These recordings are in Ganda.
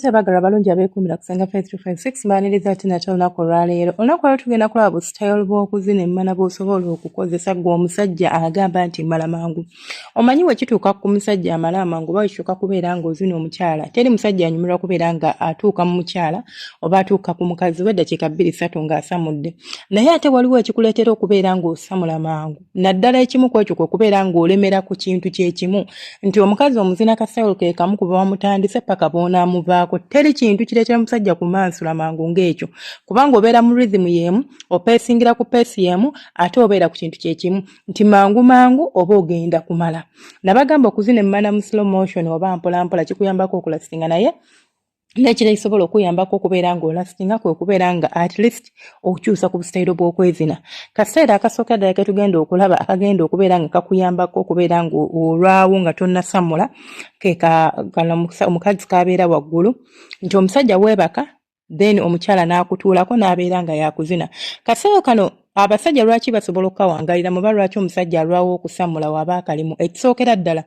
Mbaramutse abaagala abalungi abeekuumira ku Ssenga 5356, mbaniriza ate nate olunaku olwaleero. Olunaku olwaleero tugenda kulaba bu style bw'okuzina emmana bw'osobola okukozesa ggwe omusajja agamba nti mmala mangu. Omanyi bwe kituuka ku musajja amala amangu oba bwe kituuka kubeera ng'ozina omukyala, teri musajja anyumirwa kubeera nga atuuka mu mukyala oba atuuka ku mukazi we eddakiika bbiri ssatu ng'asamudde. Naye ate waliwo ekikuleetera okubeera ng'osamula mangu. Naddala ekimu ku ekyo kwe kubeera ng'olemera ku kintu kye kimu nti omukazi omuzina kasayolo ke kamu kuba wamutandise paka bw'onaamuvaako. Teri kintu kireetera musajja kumansula mangu ng'ekyo, kubanga obeera mu rhythm y'emu, opeesingira ku peesi y'emu, ate obeera ku kintu kye kimu nti mangu mangu oba ogenda kumala. Nabagamba okuzina emmana mu slow motion oba mpolampola kikuyambako okulasinga, naye n'ekiro ekisobola okuyambako okubeera ng'olasitinga kwe kubeera nga at least okyusa ku busitayiro bw'okwezina. Kaseera akasooka ddala ke tugenda okulaba akagenda okubeera nga kakuyambako okubeera ng'olwawo nga tonnasamula ke kano omukazi k'abeera waggulu nti omusajja weebaka, then omukyala n'akutuulako n'abeera nga yakuzina. Kaseera kano abasajja lwaki basobola okukawangalira muba lwaki omusajja alwawo okusamula waba akalimu? Ekisookera ddala,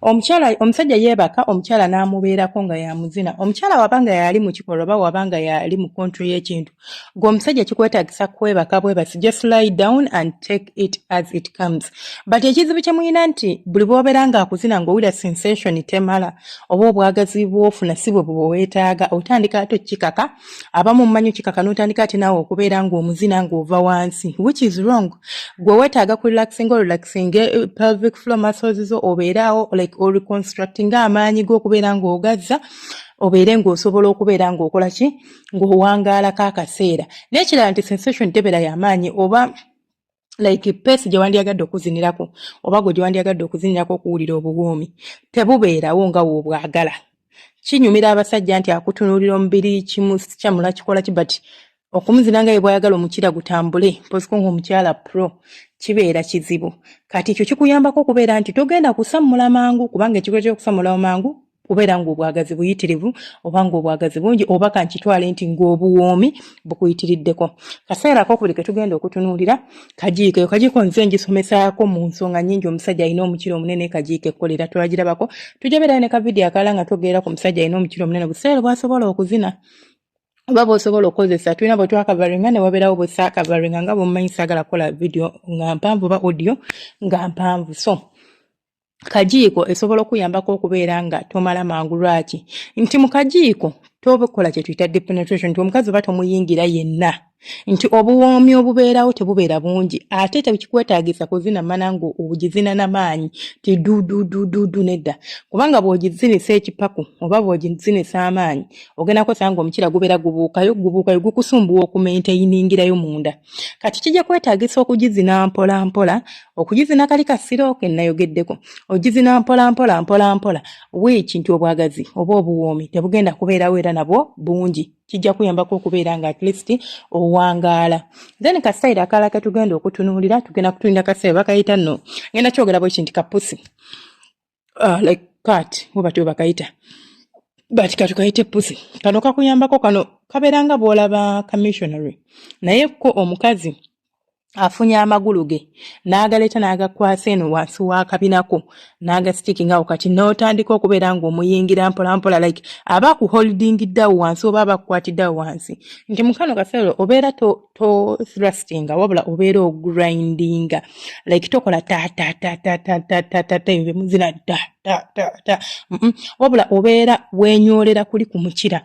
omukyala omusajja yeebaka, omukyala n'amubeerako nga yamuzina. Omukyala waba nga yali mu kikolwa oba waba nga yali mu control y'ekintu, gwe omusajja kikwetaagisa kwebaka bwebasi, just lie down and take it as it comes. But ekizibu kye mulina nti buli bw'obeera ng'akuzina ng'owulira sensation temala oba obwagazi bw'ofuna si bwe bwe weetaaga, otandika ate okikaka. Abamu mumanyi okikaka n'otandika ate naawe okubeera ng'omuzina ng'ova wansi, which is wrong. Gwe weetaaga ku relaxing, relaxing pelvic floor muscles zo, obeeraawo like oreconstructing amaanyi g'okubeera ng'ogazza, obeere ng'osobola okubeera ng'okola ki, ng'owangaalako akaseera. N'ekirala nti sensation tebeera y'amaanyi oba like pace gye wandyagadde okuzinirako oba gwe gye wandyagadde okuzinirako okuwulira obuwoomi tebubeerawo nga woobwagala. Kinyumira abasajja nti akutunuulira omubiri kimukyamula kikola ki, but okumuzina nga ye bw'ayagala omukira gutambule mpoziko ng'omukyala pro kibeera kizibu. Kati ekyo kikuyambako okubeera nti togenda kusammula mangu, kubanga ekikolwa ky'okusammula mangu kubeera ng'obwagazi buyitirivu oba ng'obwagazi bungi oba kankitwale nti ng'obuwoomi bukuyitiriddeko. Kaseera akokubiri ke tugenda okutunuulira kajiiko. Eyo kajiiko nze ngisomesaako mu nsonga nnyingi. Omusajja alina omukira omunene, kajiiko ekkolera twagirabako. Tujja beerayo ne kavidiyo akalala nga twogerera ku musajja alina omukira omunene, buseere bw'asobola okuzina oba bw'osobola okukozesa. Tulina bwe twakavaringa ne wabeerawo bwe saakavaringa. Nga bwemumanyi, saagala kukola vidiyo nga mpanvu oba audio nga mpanvu. So kajiiko esobola okuyambako okubeera nga tomala mangu. Lwaki? Nti mu kajiiko tobukola kye tuyita deep penetration, nti omukazi oba tomuyingira yenna, nti obuwoomi obubeerawo tebubeera bungi, ate tekikwetaagisa kuzina mana nga ogizina n'amaanyi ti dududududu. Nedda, kubanga bw'ogizinisa ekipaku oba bw'ogizinisa amaanyi, ogenda kwesanga nga omukira gubeera gubuukayo gubuukayo, gukusumbuwa okumaintainingirayo munda. Kati kijja kwetaagisa okugizina mpola mpola, okugizina kali kasiro ke nayogeddeko, ogizina mpola mpola mpola mpola, wiiki nti obwagazi oba obuwoomi tebugenda kubeerawo era nabwo bungi. Kijja kuyambako okubeera nga at least owangaala. Then kasayiro akalala ke tugenda okutunuulira, tugenda kutunuulira kasayiro bakayita nno, ngenda kyogera bwe kinti kapusi, like cat oba batyo bakayita, but katukayite pusi. Kano kakuyambako, kano kabeera nga bw'olaba ka missionary, naye ko omukazi afunye amagulu ge n'agaleeta n'agakwasa eno wansi w'akabinako n'agastickinga awo. Kati n'otandika okubeera ng'omuyingira mpola mpola, like aba akuholdingidde awo wansi oba aba akukwatidde awo wansi, nti mu kano kaseera obeera to, to thrustinga, wabula obeera ogrindinga, like tokola ta ta ta ta ta ta ta ta ta ebyo muzina ta ta ta ta, Wabula obeera weenyoolera kuli ku mukira.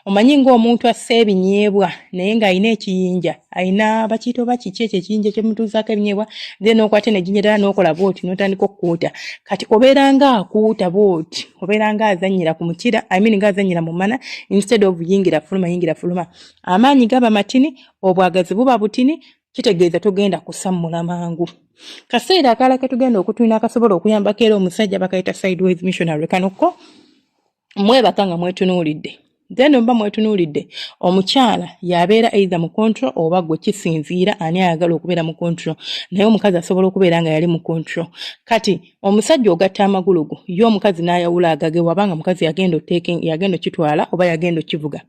Omanyi ng'omuntu assa ebinyeebwa naye ng'alina ekiyinja, alina bakiyita oba kiki ekyo ekiyinja kyemutuuzaako ebinyeebwa, then n'okwata eno ejjinja ddala n'okola bw'oti n'otandika okukuuta. Kati obeera ng'akuuta bw'oti, obeera ng'azannyira ku mukira, I mean ng'azannyira mu mana instead of yingira fuluma yingira fuluma. Amaanyi gaba matini, obwagazi buba butini, kitegeeza togenda kusammula mangu. Kaseera akalala ke tugenda okutulina akasobola okuyambako era omusajja bakayita sideways missionary. Kano ko mwebaka nga mwetunuulidde, then oba mwetunuulidde, omukyala yabeera either mu control oba gwe, kisinziira ani ayagala okubeera mu control, naye omukazi asobola okubeera nga yali mu control. Kati omusajja ogatta amagulu go, ye omukazi n'ayawula agage, wabanga mukazi yagenda yagenda okitwala oba yagenda okivuga.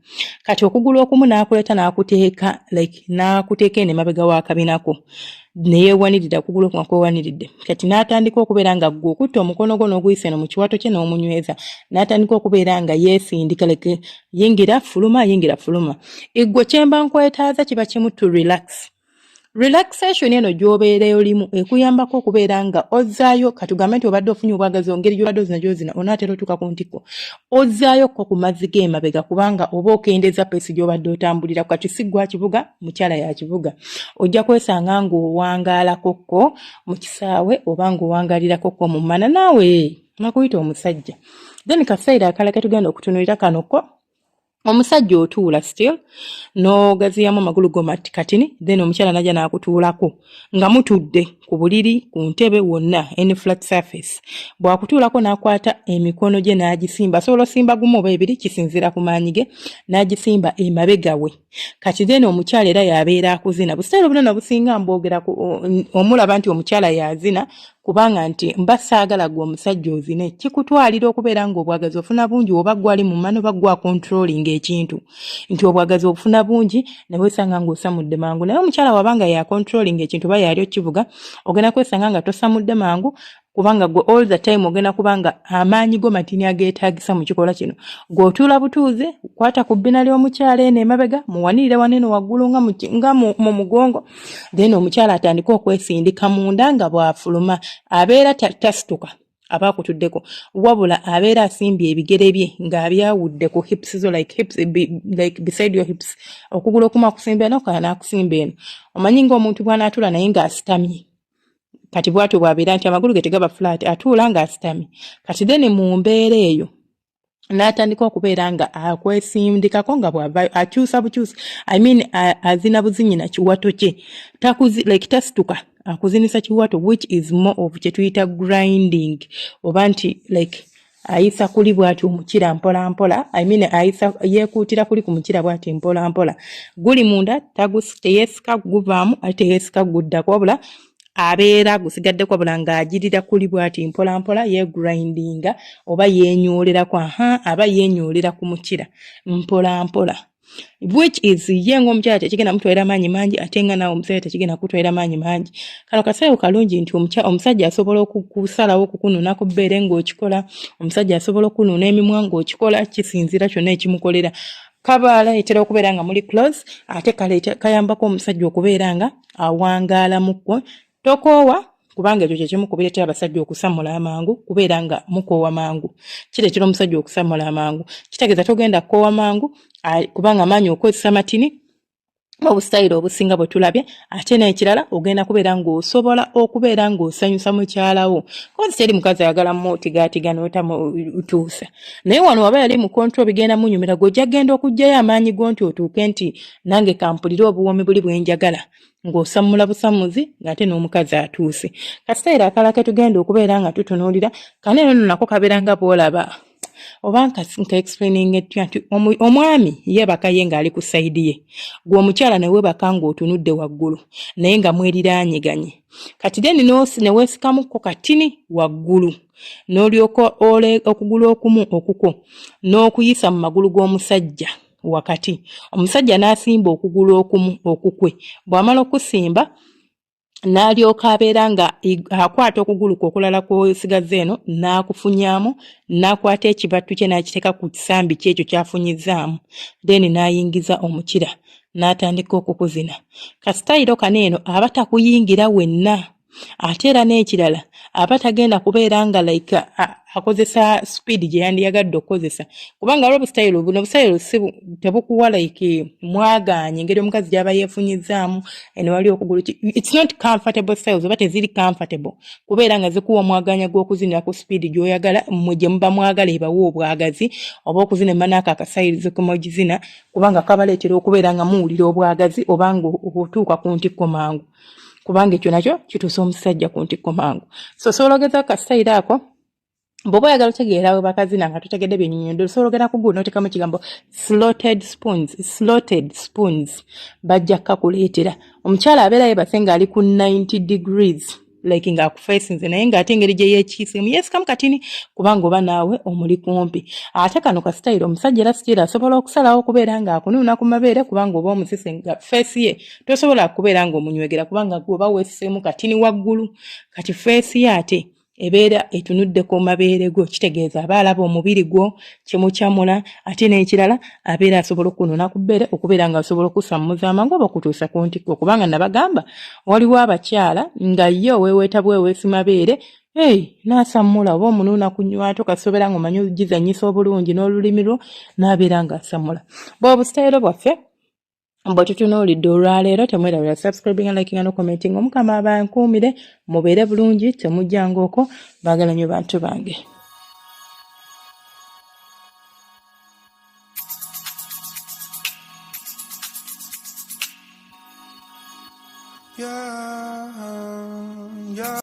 Kati okugulu okumu n'akuleeta n'akuteeka like n'akuteeka eno emabega w'akabinako. Neyeewanirira okugulu nga kwewaniridde. Kati n'atandika okubeera nga ggwe okutta omukono gwo n'oguyisa eno mu kiwato kye n'omunyweza, n'atandika okubeera nga yeesindika, like yingira fuluma, yingira fuluma. Eggwe kyemba nkwetaaza kiba kimu, to relax. Relaxation eno gy'obeera olimu ekuyambako okubeera nga ozzaayo, katugambe nti obadde ofunye obwagazi, ongeri gy'obadde ozina gy'ozina, onaatera otuuka ku ntikko, ozzaayo ko ku mazzi g'emabega, kubanga oba okendeza pace gy'obadde otambulira. Kati si gwa kibuga, mukyala ya kibuga, ojja kwesanga ng'owangaalako ko mu kisaawe oba ng'owangaalirako ko mu mmana, naawe nakuyita omusajja. Then kaseera akalala ketugenda okutunuulira kano ko, omusajja otuula still n'ogaziyamu amagulu go katini, then omukyala najja n'akutuulako nga mutudde ku buliri, ku ntebe wonna, any flat surface. Bw'akutuulako n'akwata emikono gye n'agisimba, asobola osimba gumu oba ebiri, kisinziira ku maanyi ge, n'agisimba emabega we. Kati then omukyala era yabeera akuzina. Busitayiro bunene obusinga mbwogera omulaba nti omukyala yazina, kubanga nti mba saagala gwe omusajja ozine, kikutwalira okubeera ng'obwagazi ofuna bungi, oba gwali mu mano, oba gwa controlling ekintu, nti obwagazi obufuna bungi ne weesanga ng'osamudde mangu. Naye omukyala wabanga ya controlling ekintu oba yali okivuga, ogenda kwesanga nga tosamudde mangu, kubanga gwe all the time ogenda kubanga amaanyi go matini ageetaagisa mu kikolwa kino. Gw'otuula butuuze, kwata ku bbina ly'omukyala eno emabega, muwanirire wanene waggulu nga mu mugongo, then omukyala atandike okwesindika munda nga bw'afuluma. Abeera tasituka aba akutuddeko, wabula abeera asimbye ebigere bye ng'abyawudde ku hips zo, like hips, like beside your hips. Okugulu okumu akusimba eno, okulala n'akusimba eno. Omanyi ng'omuntu bw'anaatuula naye ng'asitamye, kati bw'atyo bw'abeera nti amagulu ge tegaba flat, atuula ng'asitamye. Kati then mu mbeera eyo n'atandika okubeera nga akwesindikako nga bw'ava akyusa bukyusa, I mean, azina buzinyi na kiwato kye, takuzi, like tasituka, akuzinisa kiwato, which is more of kye tuyita grinding, oba nti like ayisa kuli bw'ati omukira mpola mpola, I mean, ayisa yeekuutira kuli ku mukira bw'ati mpola mpola. Guli munda, teyeesika guvaamu, ate teyeesika guddako, wabula abeera gusigaddeko, wabula ng'agirira kuli bw'ati mpola mpola, yegrindinga oba yeenyooleraku, aha, aba yeenyoolera ku mukira mpola mpola, which is ye ng'omukyala tekigenda mutwalira maanyi mangi, ate nga naawe omusajja tekigenda kutwalira maanyi mangi. Kano kaseera kalungi nti omusajja asobola okusalawo okukunuuna ku bbeere ng'okikola, omusajja asobola okunuuna emimwa ng'okikola, kisinziira kyonna ekimukolera. Kabaleetera okubeera nga muli close, ate kayambako omusajja okubeera nga awangaalamuko. Tokoowa, kubanga ekyo kyekimu ku bireetera abasajja okusamula amangu, kubeera nga mukoowa mangu. Kireetera omusajja okusamula amangu, kitegeeza togenda kukoowa mangu, kubanga amaanyi okozesa matini obusitayiro obusinga bwe tulabye. Ate n'ekirala, ogenda kubeera ng'osobola okubeera ng'osanyusa mukyalawo, kozi teri mukazi ayagala mutigatiga n'otamutuusa. Naye wano waba yali mu control, bigenda munyumira. Gwe ojja genda okuggyayo amaanyi go nti otuuke nti nange kampulire obuwoomi buli bwe njagala, ng'osammula busammuzi ng'ate n'omukazi atuuse. Kaseera akalala ke tugenda okubeera nga tutunuulira kano eno nno, nako kabeera nga bw'olaba, oba nka explaining etya, nti omwami yeebaka ye ng'ali ku side ye, gwe omukyala ne weebaka ng'otunudde waggulu naye nga mweriraanyiganye. Kati then ne weesikamukko katini waggulu, n'olyoka okugulu okumu okukwo n'okuyisa mu magulu g'omusajja wakati, omusajja n'asimba okugulu okumu okukwe. Bw'amala okusimba, n'alyoka abeera nga akwata okugulu kwe okulala kw'osigaza eno n'akufunyaamu, n'akwata ekibattu kye n'akiteeka ku kisambi kye ekyo ky'afunyizzaamu, then n'ayingiza omukira n'atandika okukuzina. Kasitayiro kano eno aba takuyingira wenna, ate era n'ekirala aba tagenda kubeera nga like akozesa speed gye yandiyagadde okukozesa, kubanga waliwo obusitayiro buno, obusitayiro si tebukuwa like mwagaanye engeri omukazi gy'aba yeefunyizzaamu eno wali okugulu. It's not comfortable styles, oba teziri comfortable kubeera nga zikuwa omwaganya gw'okuzinira ku speed gy'oyagala mmwe gye muba mwagala ebawa obwagazi, oba okuzina emanaako akasayirizo kemogizina, kubanga kabaleetera okubeera nga muwulira obwagazi oba nga otuuka ku ntikko mangu, kubanga ekyo nakyo kituusa omusajja ku ntikko mangu. So osobola ogeza akasitayiro ako. Bw'oba oyagala otegeera we bakazina nga totegedde byennyonnyodde, osobola ogenda ku Google n'oteekamu ekigambo slotted spoons, slotted spoons, bajja kukakuleetera. Omukyala abeera yeebase ng'ali ku 90 degrees. Like ng'akufeesinze, naye ng'ate engeri gye yeekiiseemu yeesikamu katini, kubanga oba naawe omuli kumpi. Ate kano ka sitayiro, omusajja era sitira asobola okusalawo okubeera ng'akunuuna ku mabeere, kubanga oba omusise nga feesi ye tosobola kubeera ng'omunywegera, kubanga gwe oba weesiseemu katini waggulu. Kati feesi ye ate ebeera etunudde ku mabeere go, kitegeeza aba alaba omubiri gwo kimukyamula. Ate n'ekirala, abeera asobola okukunona ku bbeere, okubeera nga asobola okusammuza amangu oba okutuusa ku ntikko, kubanga nabagamba waliwo abakyala nga ye oweeweeta bweweesi mabeere, hey, n'asammula, oba omunuuna ku nywato kasobera nga omanyi ogizannyisa obulungi n'olulimi lwo, n'abeera ng'asammula. Bwe obusitayiro bwaffe bwe tutunuulidde olwaleero. Temwerabira subscribing, liking no commenting. Omukama abankuumire, mubeere bulungi, temujjanga okwo. Baagala nnyo bantu bange. Yeah.